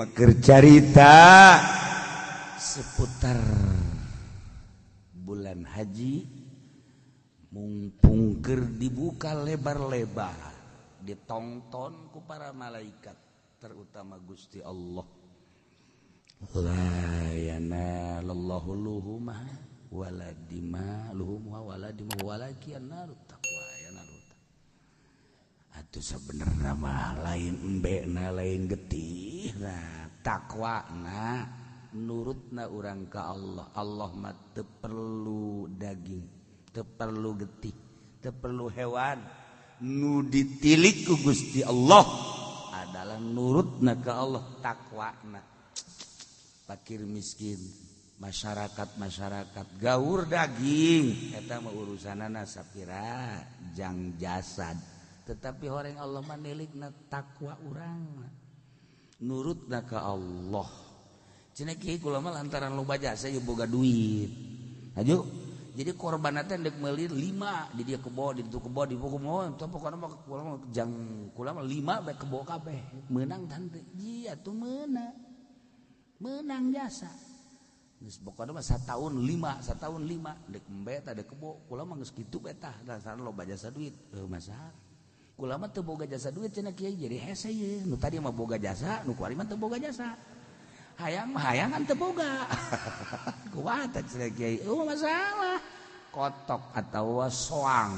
mah keur carita seputar bulan haji mumpung keur dibuka lebar-lebar ditongton ku para malaikat terutama Gusti Allah. La yanalallahu luhuma wala dima luhuma wala dima walakin narut taqwa yanarut. Atuh sabenerna mah lain embekna lain getih nah takwana nurutna urang ka Allah. Allah mah teu perlu daging, teu perlu getih, teu perlu hewan. Nu ditilik ku Gusti Allah adalah nurutna ka Allah, takwana. Fakir miskin, masyarakat-masyarakat gaur daging eta mah urusanana sapira jang jasad. Tetapi horeng Allah mah nilikna takwa urang, nurutna ka Allah. Cenah kieu kula mah lantaran loba jasa ieu boga duit. Hayu, jadi korban teh deuk meuli 5 di dieu kebo, di ditu kebo, di pokok mah pokona mah kula mah jang kula mah 5 bae kebo kabeh. Meunang tante. Ieu atuh meunang. Meunang jasa. Geus pokona mah satahun 5, satahun 5 deuk embe tah deuk kebo, kula mah geus kitu bae tah lantaran loba jasa duit. Heuh masalah. Kula mah teu boga jasa duit cenah kiai jadi hese ieu. Nu tadi mah boga jasa, nu kuari mah teu boga jasa. Hayang mah hayangan teu boga. Kumaha tah cenah kiai? Eueuh masalah. Kotok atawa soang.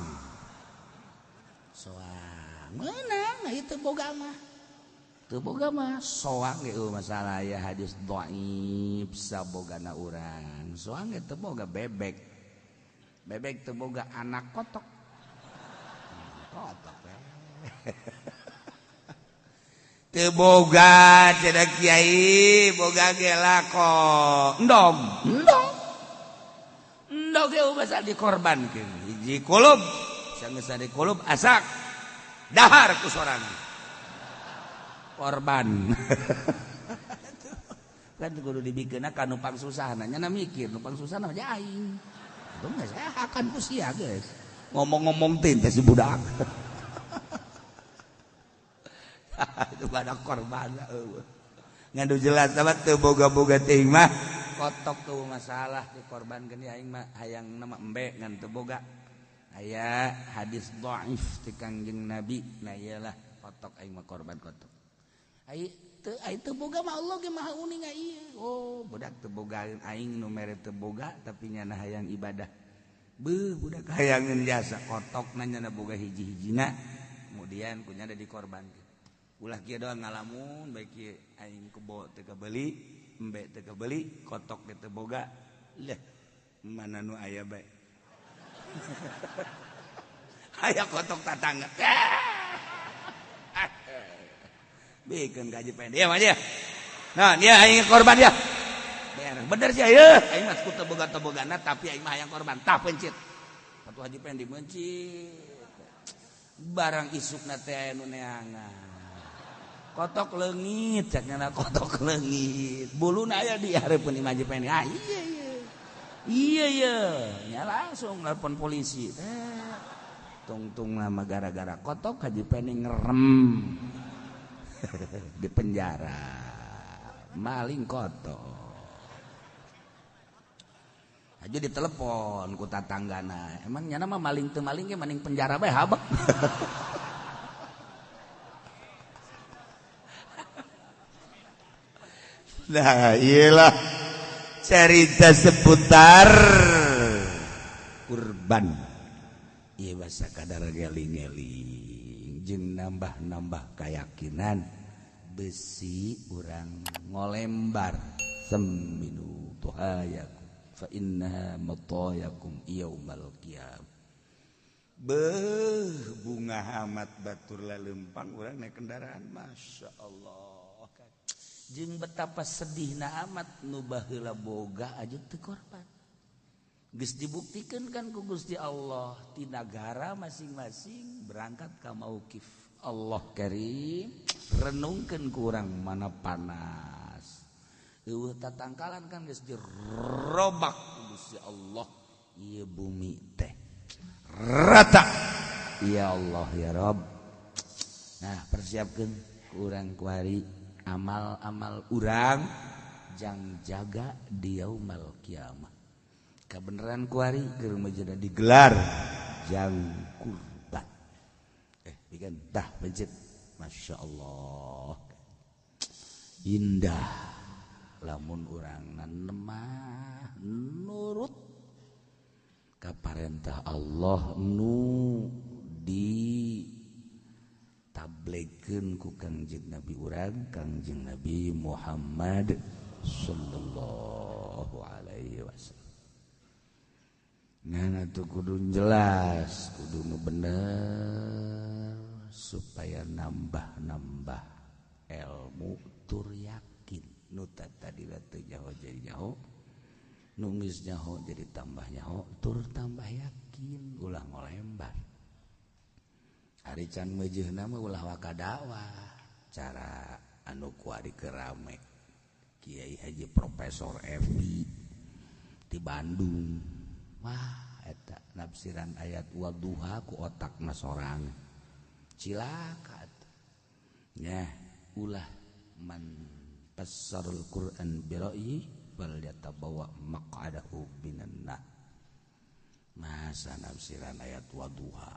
Soang meunang ieu teu boga mah. Teu boga mah soang ge eueuh masalah ya hadis dhaif sabogana urang. Soang ge teu boga bebek. Bebek teu boga anak kotok. Kotok teu boga cenah kiai boga ge lako endog endog endog ge basa dikorbankeun hiji kulub sanggeus dikulub asak dahar ku sorangan korban. Kan kudu dibikeunna ka nu pangsusahna nya mikir nu pangsusahna mah aing teu geus akan ku sia geus ngomong-ngomong teh si budak. Itu pada korban ngadu jelas sama teu boga-boga teuing mah kotok tuh masalah dikorbankeun aing mah hayang nama embe ngan teu boga. Aya hadis dhaif ti Kangjeng Nabi nah iyalah kotok aing mah korban kotok. Ai teu ai teu boga mah Allah ge maha uning ieu. Oh budak teu boga aing nu mere teu boga tapi nyana hayang ibadah. Beuh budak hayangeun jasa kotok nyana boga hiji-hijina kemudian kunya ada dikorbankeun. Ulah kieu doang ngalamun bae kieu aing kebo teu kabeuli, embe teu kabeuli, kotok ge teu boga. Leh, mana nu aya bae. Aya kotok tatangga. Bikeun gaji pendek mah dia. Nah, dia aing korban dia. Bener sih ieu, aing mah teu boga-teu-bogana tapi aing mah hayang korban. Tah pencit. Satu haji pendek mencit. Barang isukna teh aya nu neangan. Kotok leungit, cakna kotok leungit. Buluna aya di hareupeun imah Haji Pendi. Ah iya iya. Iya iya, nya langsung nelpon polisi. Tungtung lama gara-gara kotok Haji Pendi ngerem. Di penjara. Maling kotok. Haji ditelepon ku tatanggana. Emang nyana mah maling teu maling ge maning penjara bae habek. Nah, iyalah cerita seputar kurban. Ieu basa kadar geling-geling jeung nambah-nambah keyakinan besi urang ngolembar seminu tuhayakum fa innaha matayakum yaumal qiyam. Beuh bunga amat batur lalempang urang naik kendaraan Masya Allah. Jeung betapa sedihna amat nu baheula boga aja teu korban. Geus dibuktikeun kan ku Gusti Allah ti nagara masing-masing berangkat ka mauqif. Allah Karim renungkeun ku urang mana panas. Eueuh tatangkalan kan geus dirobak ku Gusti Allah ieu bumi teh rata. Ya Allah ya Rabb. Nah, persiapkeun ku urang kuari Amal-amal urang jang jaga di yaumal kiamah. Kabeneran kuari keur mah digelar jang kurban. Bikin dah pencet. Masya Allah. Indah lamun urang nemah nurut ka parentah Allah nu di tablekeun ku Kangjeng Nabi urang Kangjeng Nabi Muhammad sallallahu alaihi wasallam. Ngan atuh kudu jelas, kudu nu bener supaya nambah-nambah ilmu tur yakin. Nu tadi teu nyaho jadi nyaho, nu geus nyaho jadi tambah nyaho, tur tambah yakin, ulah ngolembar. Ari can meujeuhna mah ulah waka dakwah. Cara anu kuari kerame Kiai Haji Profesor Evi di Bandung. Wah, eta nafsiran ayat wadduha ku otakna sorangan. Cilaka atuh. Nya ulah man fassarul Qur'an bi ra'yi fal yatabawa maq'adahu minan nar. Masa nafsiran ayat wadduha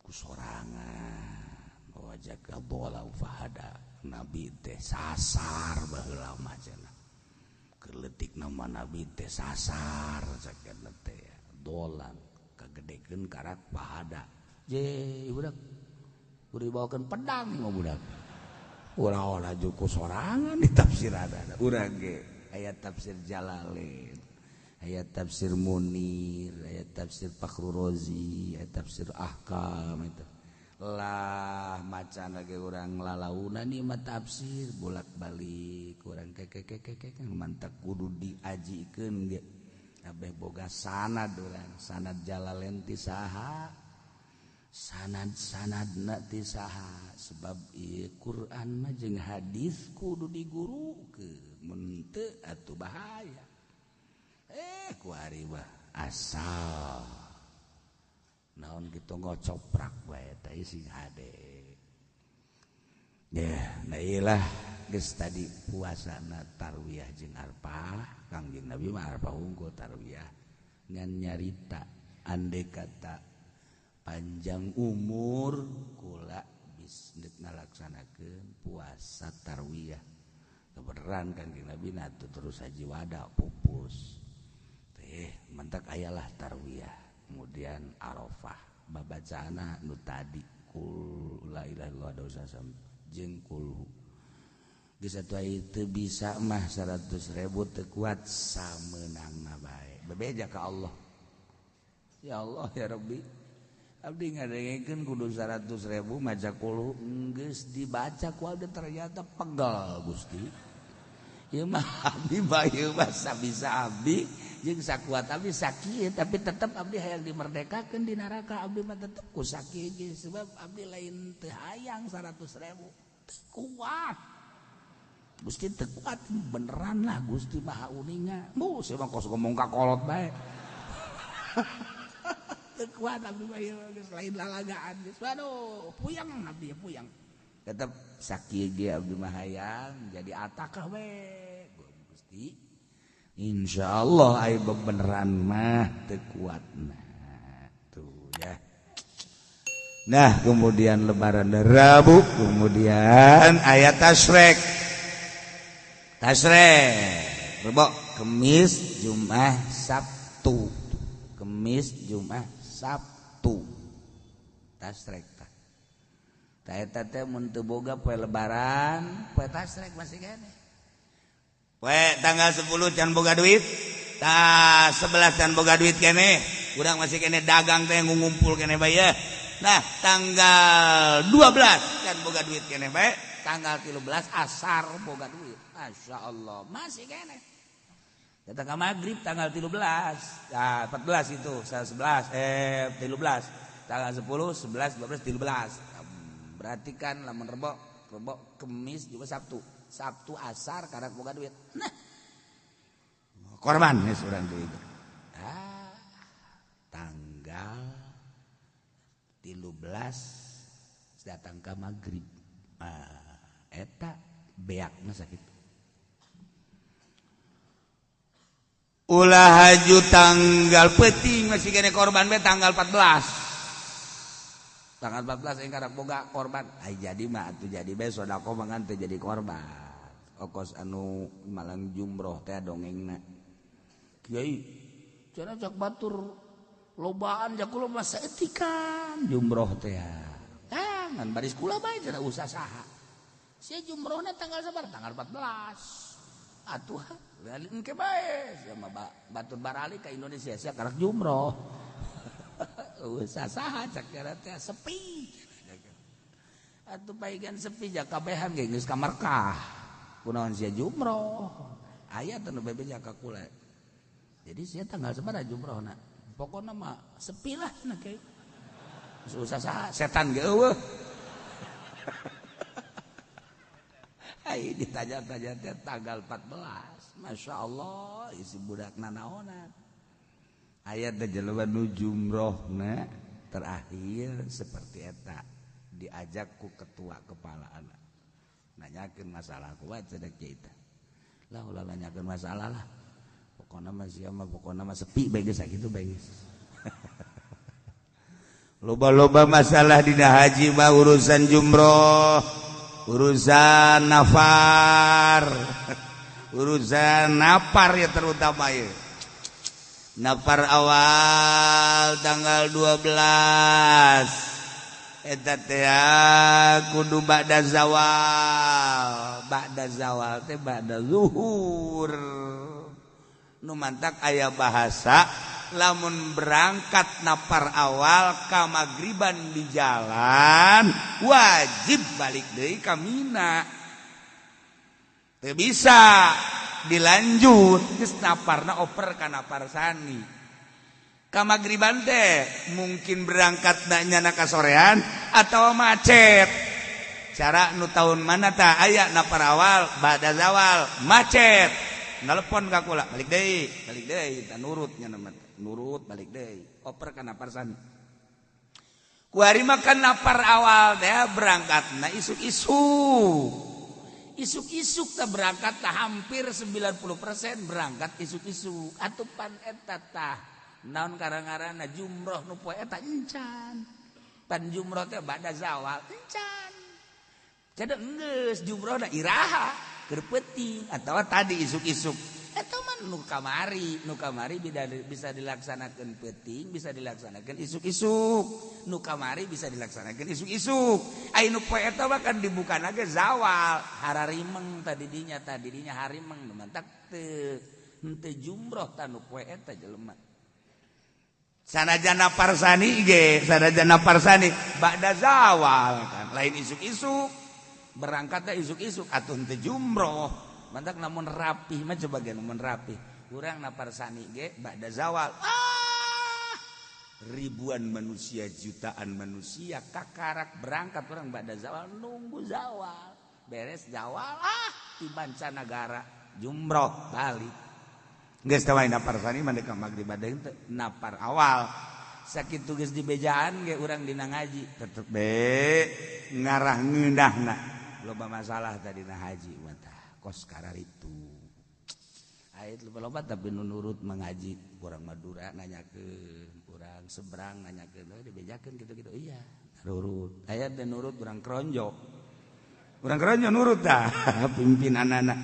ku sorangan wajaka bola fahada. Nabi teh sasar baheula mah cenah. Keur leutik nama Nabi teh sasar sakeuna teh dolan kagedekeun karak fahada. Je budak kudu dibawakeun pedang mah budak. Ulah-ulah ku sorangan ditafsiran urang ge aya tafsir Jalalain, aya tafsir Munir, aya tafsir Fakhrur Razi, aya tafsir Ahkam eta. Lah macan lagi urang lalauna nih mah tafsir bolak-balik urang kekekekeke mantak kudu diajikeun ge. Kabeh boga sanad urang, sanad Jalalain ti saha, sanad-sanadna ti saha, sebab ieu Quran mah jeung hadis kudu digurukeun, mun teu atuh bahaya. Kuari mah asal naon kitu ngocoprak bae teh sing hade. Ya, nah ieu lah geus tadi puasana tarwiyah jeung Arfah, Kangjeng Nabi mah Arfah unggul tarwiyah ngan nyarita andai kata panjang umur kula bis deuk ngalaksanakeun puasa tarwiyah. Kebeneran Kangjeng Nabi na terus haji wada pupus. Teh mentak ayalah tarwiyah. Kemudian Arafah babacana nu tadi kul la ilaha illallah dosa jeung kulhu. Geus atuh teu bisa mah 100.000 teu kuat samenangna bae. Bebeja ka Allah. Ya Allah ya Rabbi. Abdi ngadengekeun kudu 100.000 maca kulhu geus dibaca ku abdi ternyata pegal Gusti. Ieu mah abdi bae mah sabisa abdi jeung sakuat abdi sakieu tapi tetep abdi hayang dimerdekakeun di neraka abdi mah tetep ku sakieu ge sebab abdi lain teu hayang 100.000 teu kuat. Gusti teu kuat beneran lah Gusti Maha Uninga. Bu saya mah kos ngomong ka kolot bae. Teu kuat abdi mah ieu geus lain lalagaan geus. Waduh, puyeng abdi puyeng. Tetep sakieu ge abdi mah hayang jadi atakah we Gusti. Insyaallah ai beneran mah teu kuatna. Tuh ya. Nah, kemudian lebaran Rabu, kemudian ayat tasyrik. Tasyrik. Rebo, Kemis, Jumat, Sabtu. Kemis, Jumat, Sabtu. Tasyrik tah. Tah eta teh mun teu boga poe lebaran, poe tasyrik masih keneh. Poe tanggal 10 can boga duit, tah 11 can boga duit keneh, urang masih keneh dagang teh ngumpul keneh bae ya. Nah, tanggal 12 can boga duit keneh bae, tanggal 13 asar boga duit. Masya Allah, masih keneh. Datang ke maghrib tanggal 13, nah 14 itu, 11, 13, tanggal 10, 11, 12, 13. Berarti kan lamun rebo, rebo Kemis juga Sabtu. Sabtu asar karena boga duit. Nah, korban geus urang deui. Ah, tanggal 13 datang ke maghrib. Ah, Eta beakna sakitu. Ulah haju tanggal peuting masih kene korban be tanggal 14. Tanggal 14 yang karak boga korban. Ai jadi mah atuh jadi be sedekah mah ngan teu jadi korban. Okos anu malang jumroh teh dongengna. Kiai cenah cak batur lobaan jak kula mah saeutikan jumroh teh. Ah ngan baris kula bae cenah usah saha. Sia jumrohna tanggal sabar? Tanggal 14. Atuh engke bae sia mah batur barali ka Indonesia sia karak jumroh. Usah saha cak teh sepi. Atuh paigan sepi jak kabehan ge geus ka Mekah. Kunaon sia jumroh? Aya teh nu bebeja ka kula. Jadi sia tanggal sabaraha jumrohna? Pokona mah sepi lah cenah ke. Usah saha setan ge eueuh. Ai ditanya-tanya teh tanggal 14. Masya Allah isi budak nanaonan. Ayat teh jelema nu jumrohna terakhir seperti eta diajak ku ketua kepala anak nanyakeun masalah kuat cenah kieu teh. Lah ulah nanyakeun masalah lah. Pokona mah sia mah pokona mah sepi bae geus sakitu bae geus. Loba-loba masalah dina haji mah urusan jumroh, urusan nafar, urusan napar ya terutama ya. Napar awal tanggal 12 eta teh kudu ba'da zawal, ba'da zawal teh ba'da zuhur. Nu mantak aya bahasa lamun berangkat napar awal ka magriban di jalan wajib balik deui ka Mina. Teu bisa dilanjut geus naparna oper ka napar sani. Ka magriban teh mungkin berangkat nyana ka sorean atawa macet. Cara nu tahun mana tah aya napar awal ba'da zawal macet. Nelpon ka kula balik deui tah nurut nya nurut balik deui oper ka napar sani. Kuari makan napar awal teh berangkatna isuk-isuk. Isuk-isuk teh berangkat tah hampir 90% berangkat isuk-isuk. Atupan eta tah naon karang-karana jumroh nu poe eta encan. Pan jumroh teh ba'da zawal encan. Jadi enggeus jumrohna iraha keur peuting atawa tadi isuk-isuk. Eta mah nu kamari bisa dilaksanakeun peuting, bisa dilaksanakeun isuk-isuk. Nu kamari bisa dilaksanakeun isuk-isuk. Ai nu poe eta mah kan dibukana ge zawal, hararimeng tadi dinya harimeng nu mantak teu henteu jumroh ta nu poe eta jelema. Sanajana parsani ge, sanajana parsani ba'da zawal kan, lain isuk-isuk. Berangkatnya isuk-isuk atuh henteu jumroh. Mantak namun rapih mah coba ge namun rapih. Urang napar sani ge ba'da zawal. Ah! Ribuan manusia, jutaan manusia kakarak berangkat urang ba'da zawal nunggu zawal. Beres zawal ah di mancanagara jumroh balik. Geus teh napar sani mah ka magrib bade henteu napar awal. Sakitu geus dibejaan ge urang dina ngaji tetep be ngarah ngeunahna. Loba masalah tadi na haji mah tah. Kos karar itu ait loba tapi nu nurut mengaji urang Madura nanyakeun urang seberang nanyakeun dibejakeun kitu-kitu iya nurut aya teh nurut urang Kronjo nurut tah pimpinanana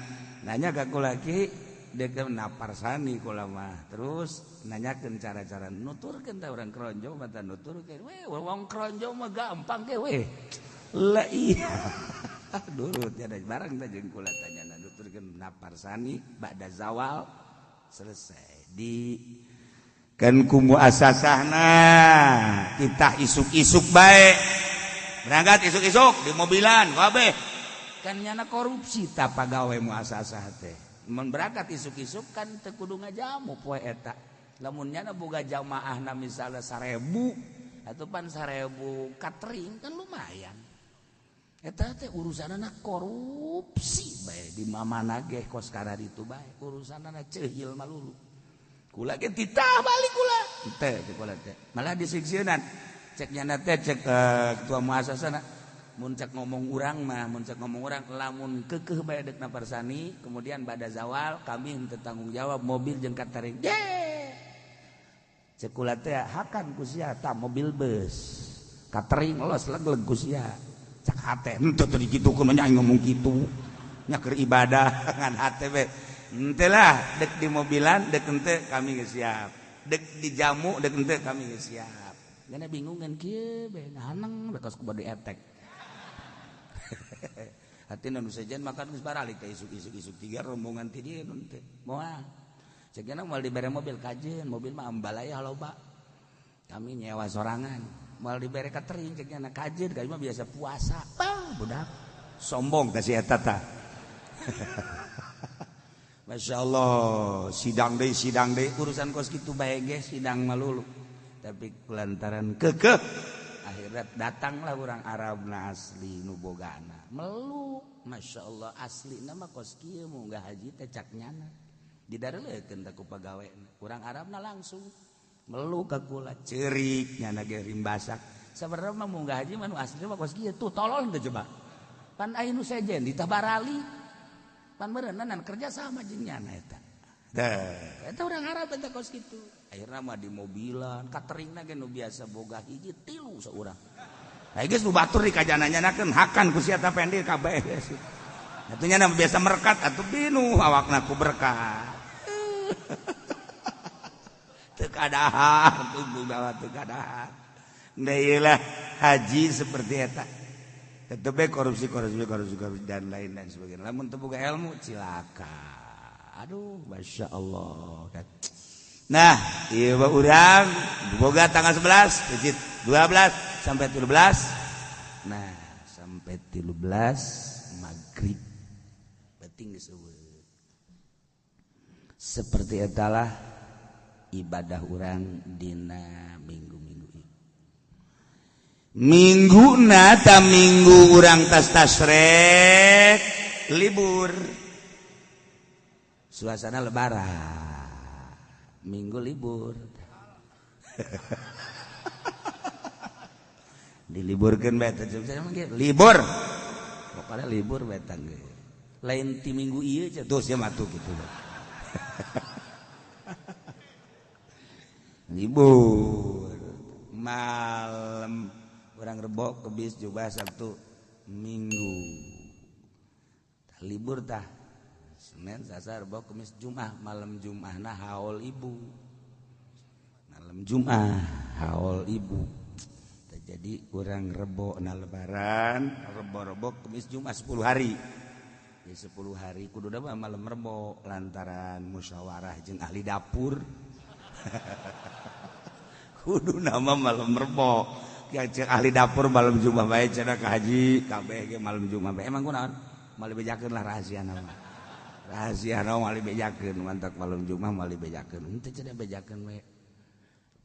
nanya ka kula ki deuk napar sani kula mah terus nanyakeun cara-cara nuturkeun tah urang Kronjo mah tah nuturkeun we wong Kronjo mah gampang ge we lah iya nurut ya barang teh jeung kula tanya nuturkeun napar sani ba'da zawal selesai di kan ku muasasahna kita isuk-isuk bae berangkat isuk-isuk di mobilan kabeh kan nyana korupsi ta pagawe muasasah teh mun berangkat isuk-isuk kan teu kudu ngajamu poe eta lamun nyana boga jamaahna misalna 1000 atuh pan 1000 catering kan lumayan. Eta teh urusanana korupsi bae di mamana ge kos kararitu bae urusanana ceuhil malulu. Kula ge titah balik kula. Teh kula teh. Malah disiksieunan. Cek nyana teh cek ketua muasasana. Mun cek ngomong urang mah, mun cek ngomong urang lamun keukeuh bae deuk naparsani, kemudian bada zawal kami henteu tanggung jawab mobil jeung catering. Cek kula teh hakan ku sia tah mobil bus. Catering los leg-leg ku sia. Cak hate henteu teu dikitukeun mah ngomong kitu. Nya keur ibadah ngan hate we. Henteu lah dek di mobilan dek henteu kami geus siap. Dek dijamu dek henteu kami geus siap. Gana bingungan kieu bae ngahaneng bekas ku bade etek. Hatina nu sejen makan geus baralik teh isuk-isuk isuk tiga rombongan ti dieu nun teh. Moal. Cegana moal dibere mobil kajeun, mobil mah ambalaya loba. Kami nyewa sorangan. Moal dibere catering cegana kajeun, kami mah biasa puasa. Bah, budak. Sombong teh si eta tah. Masya Allah, sidang deui urusan kos kitu bae ge sidang malulu. Tapi lantaran kekeh akhirnya datanglah orang Arab na asli nu bogana meluk. Masya Allah asli nama kos kieu munggah haji teh cak nyana didareleukeun teh ku pagawe urang Arabna langsung meluk ka kula ceurik nyana ge rimbasak. Sabarna mah munggah haji mah nu asli mah kos kieu tuh tolol teh coba pan aya nu sejen ditah barali pan meureunnan kerja sama jeung nyana eta. Eta orang Arab eta kos kitu. Akhirna mah di mobilan, cateringna ge nu biasa boga hiji tilu saurang. Nah geus nu batur di kajananyanakeun hakan ku sia ta pendil kabeh. Atuh nya biasa merekat atuh binu awakna ku berkat. Teu kadahar tunggu bawa teu kadahar. Deui lah haji seperti eta. Tetep bae korupsi korupsi korupsi korupsi dan lain dan sebagainya. Lamun teu boga ilmu cilaka. Aduh, Masya Allah kan. Nah, ieu urang boga tanggal 11, 12 sampai 13. Nah, sampai 13 maghrib. Penting disebut. Seperti etalah ibadah urang dina minggu-minggu ieu. Minggu na ta minggu urang tas tasrek libur. Suasana lebaran. Minggu libur. Diliburkeun bae teh libur. Pokoknya libur bae teh. Lain ti minggu ieu tuh sia mah tuh kitu. Libur. Malam urang Rebo, Kemis, Jumat, Sabtu, Minggu. Tah libur tah. Senin, Selasa, Rebo, Kemis, Jumat, malam Jumatna haul ibu. Malam Jumat haul ibu. Jadi urang Rebo na lebaran, Rebo-rebo Kemis Jumat 10 hari. Ya 10 hari kudu mah malam Rebo lantaran musyawarah jeung ahli dapur. Kudu nama malam Rebo. Jeung ahli dapur malam Jumat bae cenah ka haji kabeh ge malam Jumat bae. Emang kunaon? Moal dibejakeun lah rahasia nama. Rahasia nama moal dibejakeun mantak malam Jumat moal dibejakeun. Henteu cenah bejakeun we.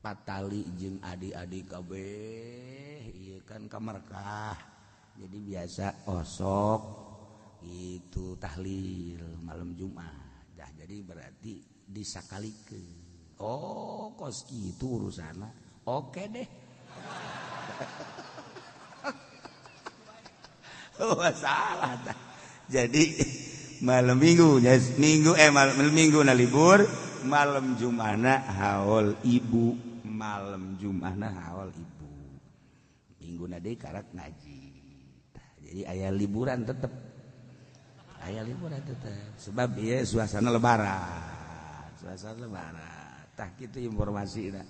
Patali jeung adik-adik kabeh ieu kan ka Mekah. Jadi biasa osok itu tahlil malam Jumat. Dah jadi berarti disakalikeun. Oh, kos kitu urusanna. Oke deh. Oh, salah tah. Jadi malam Minggu, minggu malam Minggu na libur, malam Jumatna haul ibu, malam Jumatna haul ibu. Minggu na deui karak ngaji. Jadi aya liburan tetep. Aya liburan tetep. Sebab ieu suasana lebaran. Suasana lebaran. Tah kitu informasina.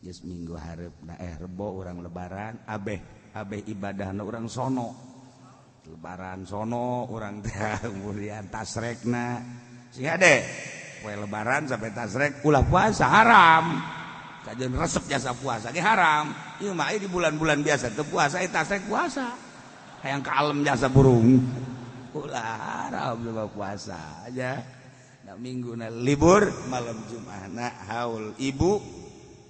Geus minggu hareupna Rebo urang lebaran, abeh abeh ibadahna urang sono. Lebaran sono urang teh kemudian tasrekna. Sing ade poe lebaran sampai tasrek ulah puasa haram. Kajeun resep jasa puasa ge haram. Ieu mah di bulan-bulan biasa teu puasa tasrek puasa. Hayang ka alem jasa burung. Ulah haram coba puasa aja. Nah, minggu na libur malam Jumatna haul ibu,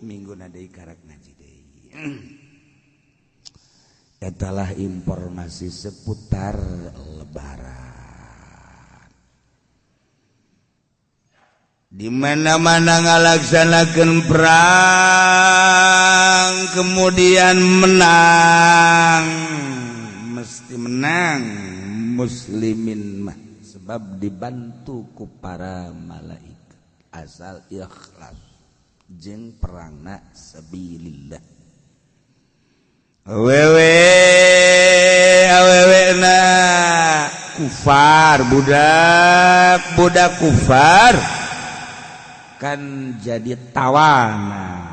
minggu na deui karak ngaji deui. Etalah informasi seputar lebaran. Di mana-mana ngalaksanakeun perang kemudian menang, mesti menang muslimin mah sebab dibantu ku para malaikat asal ikhlas jeung perangna sabilillah. Awewe awewe na kufar, budak budak kufar kan jadi tawanan.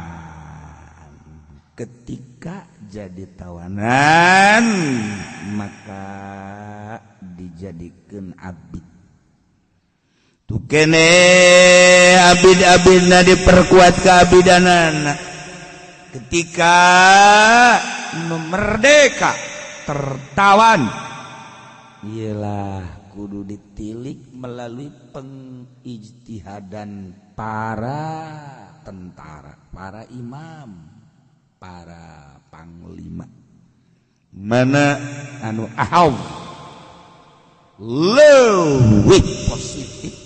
Ketika jadi tawanan maka dijadikan abid. Tuh kene abid-abidna diperkuat keabidanana. Ketika merdeka tertawan, iyalah kudu ditilik melalui pengijtihadan para tentara, para imam, para panglima. Mana anu ahau leuwih positif.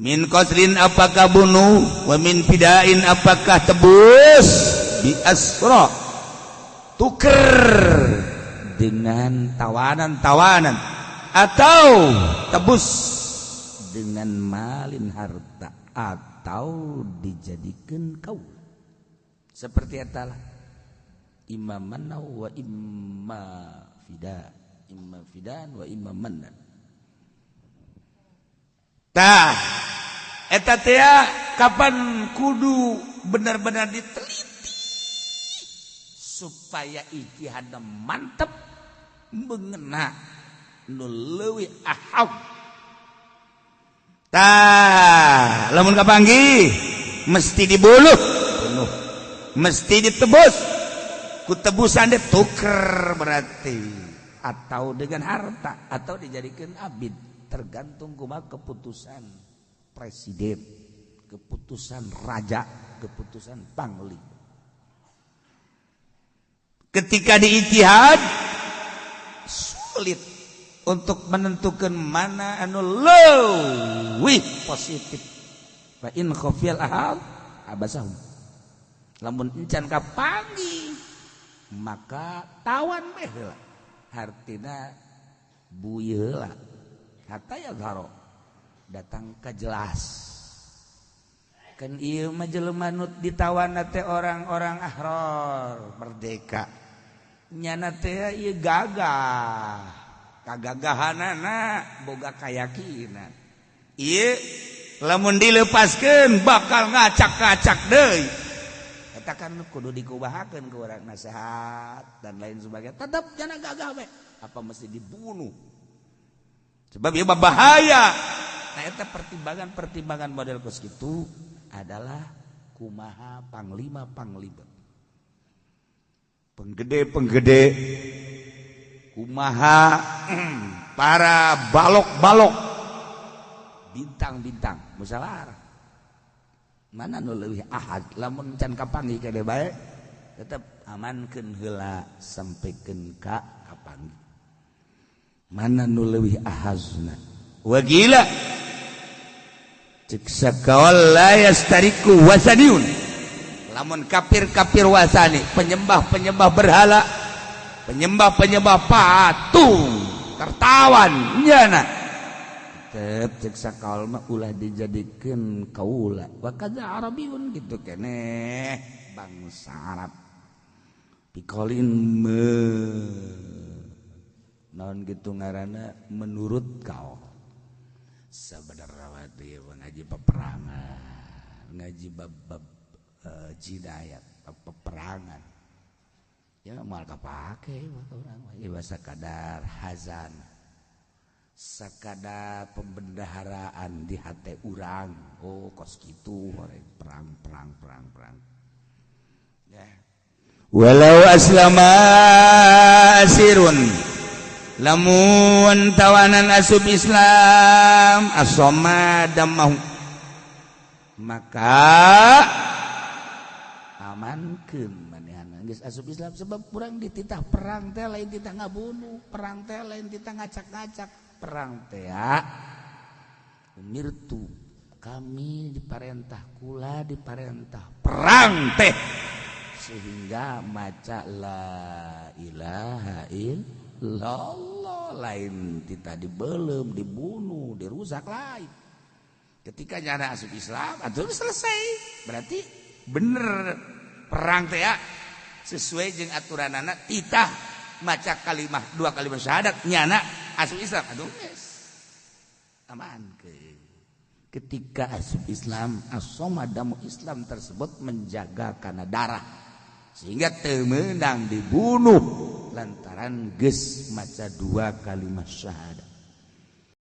Min qatrin apakah bunuh, wa min fidain apakah tebus, bi asra tuker dengan tawanan-tawanan atau tebus dengan malin harta atau dijadikan kau seperti etalah imma manna wa imma fida, imma fidan wa imma manna. Tah eta teh kapan kudu benar-benar diteliti supaya ijtihad mantep mengena nu leuwih ahab. Tah lamun kapanggih mesti dibunuh, bunuh, mesti ditebus ku tebusan dituker berarti atau dengan harta atau dijadikan abid, tergantung kumaha keputusan presiden, keputusan raja, keputusan panglima. Ketika diijtihad sulit untuk menentukan mana anu leuwih positif. Fa in khafiyal ahad abasahum. Lamun encan kapanggih maka tawan meh heula. Hartina buih heula. Hatta yadharo datang ke jelas. Kan ieu mah jelema nu ditawan teh orang-orang ahror merdeka. Nyana teh ieu gagah. Kagagahanana boga kayakinan. Ieu lamun dilepaskeun bakal ngacak-ngacak deui. Eta kan kudu dikubahakeun ku urang nasihat dan lain sebagainya. Tetep nyana gagah we. Apa mesti dibunuh? Sebab ieu bahaya. Nah eta pertimbangan-pertimbangan model kos kitu adalah kumaha panglima-panglima, penggede-penggede, kumaha para balok-balok, bintang-bintang musyawarah. Mana nu leuwih ahad lamun can kapanggih kade bae tetep amankeun heula sampikeun ka kapanggih. Mana nu leuwih ahazna wagila cek sakaol la yastariku wasaniun. Lamun kafir-kafir wasani, penyembah-penyembah berhala, penyembah-penyembah patung, tertawan nyana tetep cek sakaol mah ulah dijadikeun kaula. Wa kadza arabiyun gitu keneh bangsa Arab pikolin me naon gitu ngaranna menurut kau. Sebenarnya dia ngaji peperangan, ngaji bab-bab jinayat, bab peperangan. Ya moal kapake urang mah ieu sakadar hazan, sakadar pembendaharaan di hate urang. Oh kos kitu perang perang perang perang. Ya. Walau aslama asirun, lamun tawanan asup Islam asoma damahu, maka amankeun manehna geus asup Islam. Sebab urang dititah perang teh lain titah ngabunuh, perang teh lain titah ngacak-ngacak, perang teh umirtu kami diparentah, kula diparentah perang teh Sehingga maca la ilaha illallah lain tita dibelem, dibunuh, dirusak lain. Ketika nyana asup Islam atuh selesai. Berarti bener perang teh ya sesuai jeung aturanana titah maca kalimah dua kalimat syahadat nyana asup Islam atuh geus aman ke. Ketika asup Islam asomadamu Islam tersebut menjaga karena darah sehingga teu meunang dibunuh lantaran geus maca dua kalimat syahadat.